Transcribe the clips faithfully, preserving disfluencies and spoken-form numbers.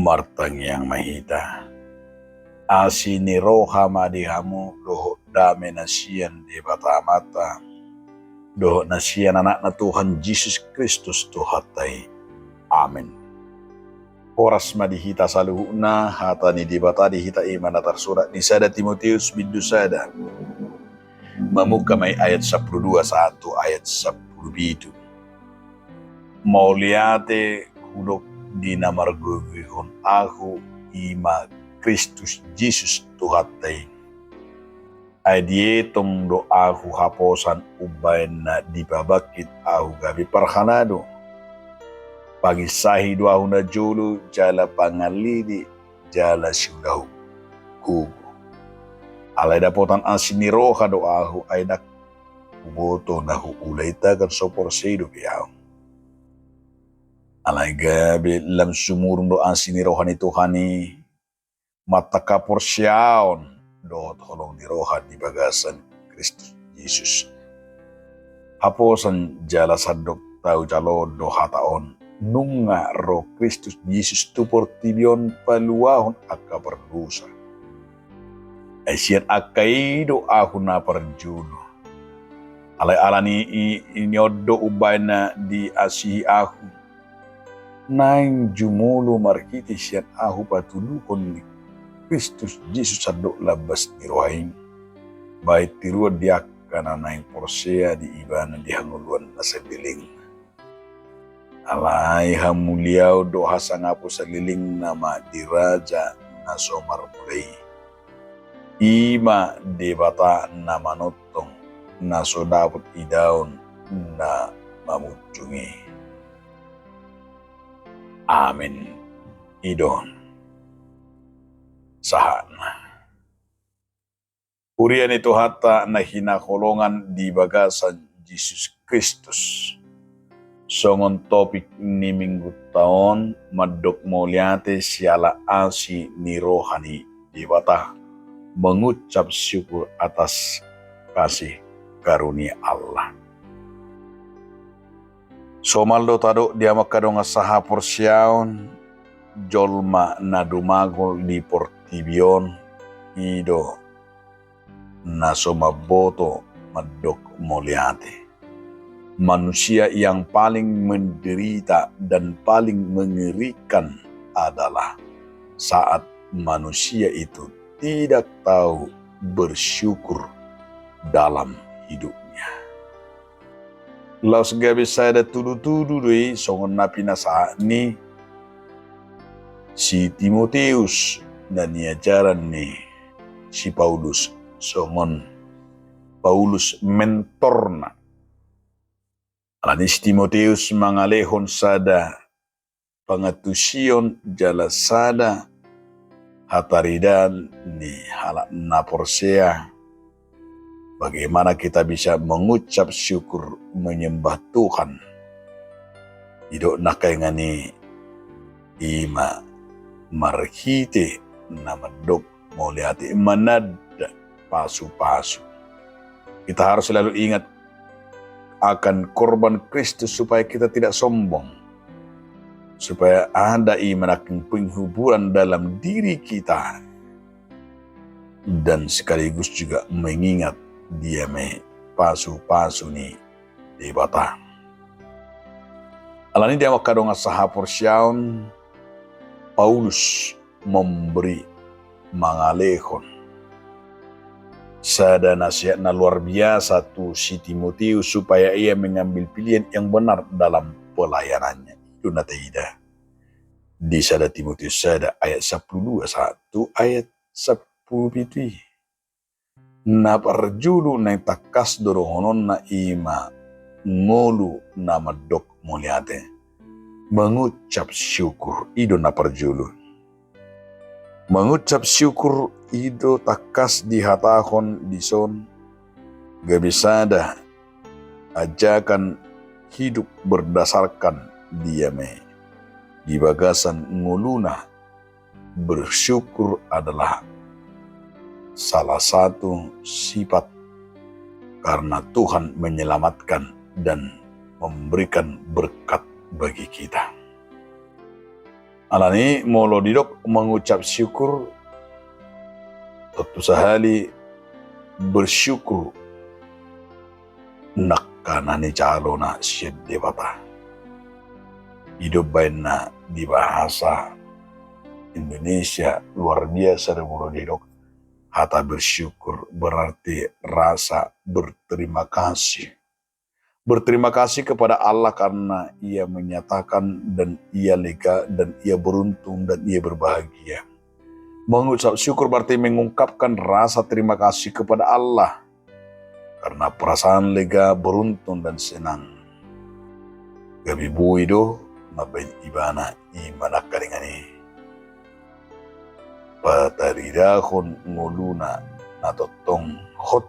Martangiang ma hita. Asi ni roha ma di hamu dohot dame na sian Debata Amanta dohot na sian Anakna Tuhan Jesus Kristus Tuhanta i. Amen. Horas ma di hita saluhutna. Hata ni Debata di hita i ma na tarsurat di sada Timoteus bindu sada, mamungka ma i ayat sampulu dua sahat tu ayat sampulu pitu. Mauliate hudok di na margogoihon ahu, i ma Kristus Jesus Tuhanta i. Ai dietong do ahu haposan umbahen na dipabangkit ahu gabe parhalado. Panginsahi do ahu najolo jala pangalili jala siulahon gogo. Alai dapotan asi ni roha do ahu, ai ndang huboto na huula i tagan so porsea dope ahu. Alai gabe lam sumurung do asi ni roha ni Tuhan i, marhite haporseaon dohot holong ni roha di bagasan Kristus Jesus. Haposan jala sandok tau jaloon do hata on: Nunga ro Kristus Jesus tu portibi on paluahon angka pardosa. Ai sian angka i do ahu na parjolo. Alai ala ni i, i on do umbahen na diasihi ahu, naeng jumolo marhite sian ahu patuduhon ni Kristus Jesus sandok lambas ni roha i, bahen tiruan di angka na naeng porsea di Ibana di hangoluan na saleleng. Alai hamuliaon dohot hasangapon salelengna ma di Raja na so marmula i, i ma Debata na manongtong, na so dapot idaon na mamunjung i. Amen. I do on sahatna. Huria ni Tuhanta na hinaholongan di bagasan Jesus Kristus. Songon topik ni minggunta on, mandok mauliate siala asi ni roha ni Debata, mengucap syukur atas kasih karunia Allah. Somal do tadok di hamu angka dongan sahaporseaon, jolma na dumagul di portibi on, i do na so mamboto mandok mauliate. Manusia yang paling menderita dan paling mengerikan adalah saat manusia itu tidak tahu bersyukur dalam hidupnya. Laos gabe sada tudutudu do i songon na pinasahat ni si Timoteus na niajaran ni si Paulus, songon Paulus mentorna. Ala ni si Timoteus mangalehon sada pangantusion jala sada hataridaan ni halak na porsea, bagaimana kita bisa mengucap syukur, menyembah Tuhan. Didok nangkaningan i, i ma marhite na mandok mauliate, mananda pasupasu. Kita harus selalu ingat akan korban Kristus supaya kita tidak sombong, supaya ada i ma nangkin penghiburan dalam diri kita, dan sekaligus juga mengingat dia ma i pasupasu ni Debata. Ala ni i di hamu angka dongan sahaporseaon, Paulus memberi, mangalehon sada nasihat na luar biasa tu si Timoteus supaya ia mengambil pilihan yang benar dalam pelayanannya. I do na taida di sada Timoteus sada ayat sampulu dua sahat tu ayat sampulu pitu i. Na parjolo naeng tangkas do dohononna i ma ngolu na mandok mauliate, mengucap syukur, i do na parjolo. Mengucap syukur i do tangkas dihatahon dison gabe sada ajakan hidup berdasarkan dia ma i di bagasan ngoluna. Bersyukur adalah salah satu sifat karena Tuhan menyelamatkan dan memberikan berkat bagi kita. Alani molo didok mengucap syukur, tontu sahali bersyukur nangkaningan na nijalo na sian Debata. I do baenna di bahasa Indonesia luar biasa do molo didok hata bersyukur, berarti rasa berterima kasih. Berterima kasih kepada Allah karena Ia menyatakan dan Ia lega dan Ia beruntung dan Ia berbahagia. Mengucap syukur berarti mengungkapkan rasa terima kasih kepada Allah karena perasaan lega, beruntung dan senang. Gabe boi do mambaen ibana i ma nangkaningan i pataridahon ngoluna na tongtong hot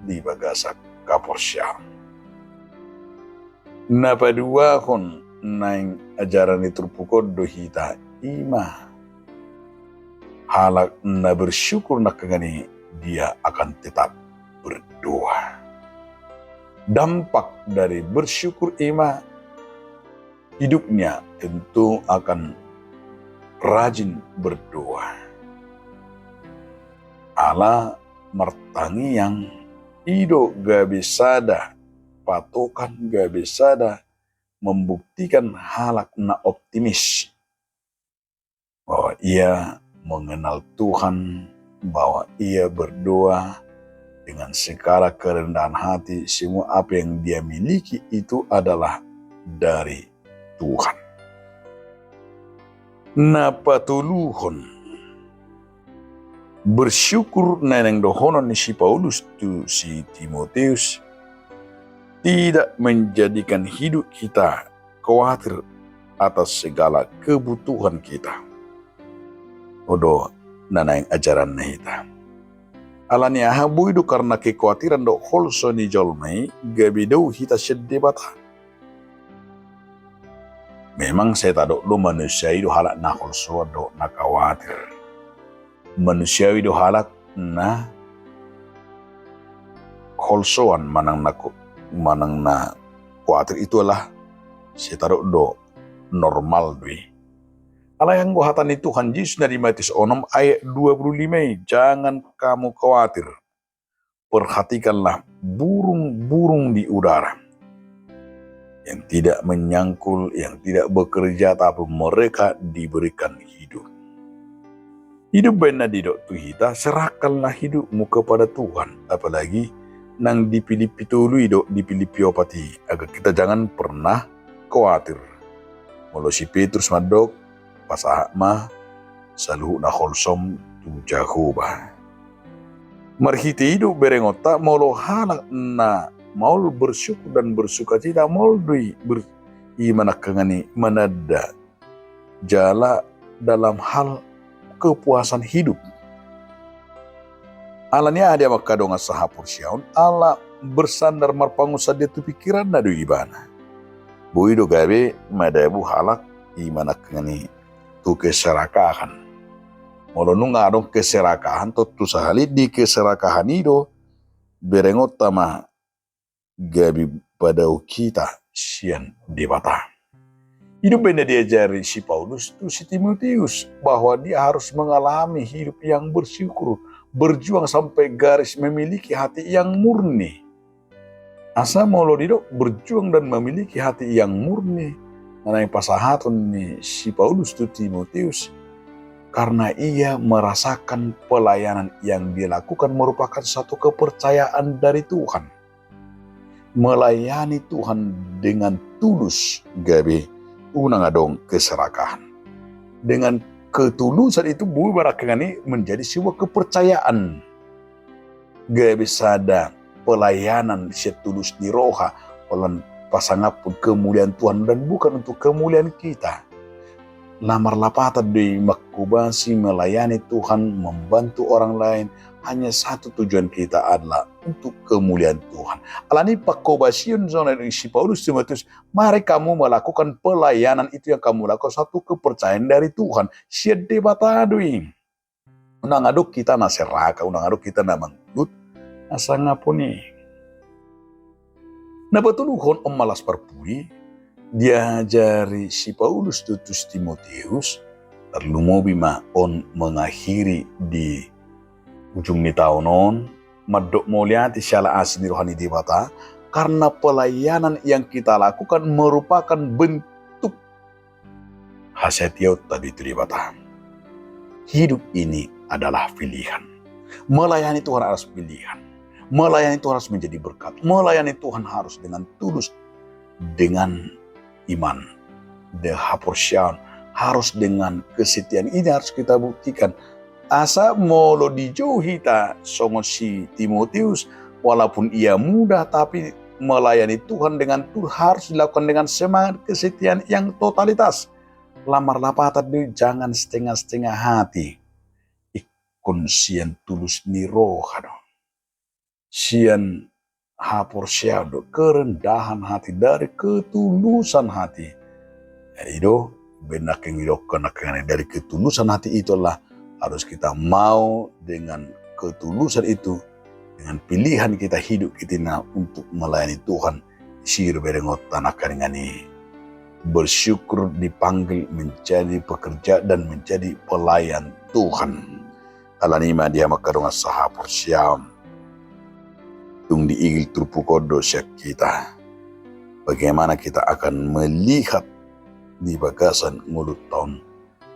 di bagasan haporseaon. Na paduahon, naeng ajaran ni turpuk on do hita, i ma halak na bersyukur nangkaningan i dia akan tetap berdoa. Dampak dari bersyukur i ma hidupnya tentu akan rajin berdoa. Ala martangiang i do gabe sada patokan, gabe sada membuktikan halak na optimis bahwa ia mengenal Tuhan, bahwa ia berdoa dengan segala kerendahan hati, semua apa yang dia miliki itu adalah dari Tuhan. Na patoluhon, bersyukur na naeng dohonon ni si Paulus tu si Timoteus tidak menjadikan hidup kita khawatir atas segala kebutuhan kita. On do na naeng ajaranna hita. Alani aha? Boi do karena kekhawatiran dohot holso ni jolma i gabe dao hita sian Debata. Memang sai tadok do manusia i do halak na holsoan dohot na khawatir. Manusia i do halak na holsoan manang na ko-, manang na khawatir, itu adalah sai tadok do normal do i. Alai anggo hata ni Tuhan Jesus na di Matius onom ayat dua puluh lima i, "Jangan kamu khawatir, perhatikanlah burung-burung di udara, yang tidak menyangkul, yang tidak bekerja, tapi mereka diberikan hidup." I do baenna didok tu hita, serahkanlah hidupmu kepada Tuhan. Apalagi nang di Pilippi tolu i do, di Pilippi opat i, agar kita jangan pernah khawatir. Molo si Petrus mandok, pasahat ma saluhut na holsom tu Jahowa. Marhite i do berengonta, molo halak na maol bersyukur dan bersukacita, maol do i ber-, i ma nangkaningan i mananda jala dalam hal kepuasan hidup. Alani aha? Dia mangkadongan sahaporseaon, ala bersandar marpangunsandean tu pingkiranna do ibana. Boi do gabe madabu halak i ma nangkaningan i tu keserakahan. Molo nunga adong keserakahan, tontu sahali di keserakahan i do berengonta ma gabe padao hita sian Debata. I do baenna diajari si Paulus tu si Timoteus bahwa dia harus mengalami hidup yang bersyukur, berjuang sampai garis memiliki hati yang murni. Asa molo didok berjuang dan memiliki hati yang murni, na naeng pasahaton ni si Paulus tu Timoteus, karena ia merasakan pelayanan yang dia lakukan merupakan satu kepercayaan dari Tuhan. Melayani Tuhan dengan tulus gabe unang adong keserakahan. Dengan ketulusan itu boi ma nangkaningan i menjadi sebuah kepercayaan. Gabe sada pelayanan sian tulus ni roha, holan pasangaphon kemuliaan Tuhan dan bukan untuk kemuliaan kita. Na marlapatan do i mangkobasi, melayani Tuhan, membantu orang lain, hanya satu tujuan kita adalah untuk kemuliaan Tuhan. Alani pangkobasion songon na didok si Paulus tu Timoteus, mari kamu melakukan pelayanan itu yang kamu lakukan satu kepercayaan dari Tuhan. Sian Debata do i. Unang adong hita na serakah, unang adong hita na manggulut, na sangap on i. Na patoluhon, on ma las parpudi, diajari si Paulus tu, tu si Timoteus, Tarlumobi ma on mengakhiri di ujung ni taon on, mandok mauliate siala asi ni roha ni Debata, karna pelayanan yang kita lakukan merupakan bentuk hasatiaonta di tu Debata. Hidup ini adalah pilihan. Melayani Tuhan harus pilihan. Melayani Tuhan harus menjadi berkat. Melayani Tuhan harus dengan tulus, dengan iman, dengan haporseaon, harus dengan kesetiaan. Ini harus kita buktikan. Asa molo dijou hita songon si Timoteus, walaupun ia muda, tapi melayani Tuhan dengan tulus harus dilakukan dengan semangat kesetiaan yang totalitas. Lam marlapatan do i, jangan setengah-setengah hati. Ingkon sian tulus ni roha do. Sian haporseaon do, kerendahan hati, dari ketulusan hati. Jadi do, baen nangkin didok nangkin, dari ketulusan hati itulah harus kita mau dengan ketulusan itu, dengan pilihan kita hidup kita ini untuk melayani Tuhan. Disi do berengonta nangkin i, bersyukur dipanggil menjadi pekerja dan menjadi pelayan Tuhan. Alani i ma di hamu angka dongan sahaporseaon, tung diigil turpuk on do sian hita. Bagaimana kita akan melihat di bagasan ngolunta on,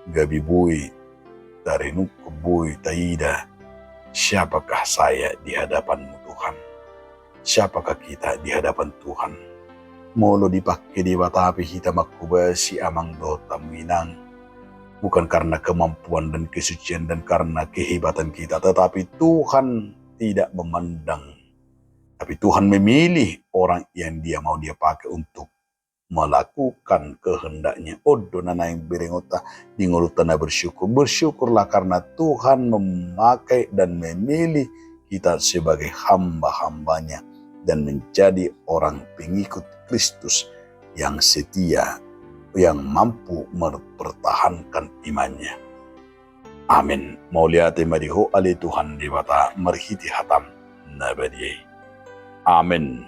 gabe boi taringot, boi taida, siapakah saya di hadapan-Mu Tuhan? Siapakah kita di hadapan Tuhan? Molo dipake Debata pe hita manghobasi, amang dohot hamu inang, bukan karena kemampuan dan kesucian dan karena kehebatan kita, tetapi Tuhan tidak memandang, tapi Tuhan memilih orang yang Dia mau Dia pakai untuk melakukan kehendak-Nya. On do na naeng berengonta di ngolunta na bersyukur. Bersyukurlah karena Tuhan memakai dan memilih kita sebagai hamba-hamba-Nya dan menjadi orang pengikut Kristus yang setia, yang mampu mempertahankan imannya. Amin. Mauliate ma di Ho ale Tuhan Debata, marhite hata-M na badia i. Amin.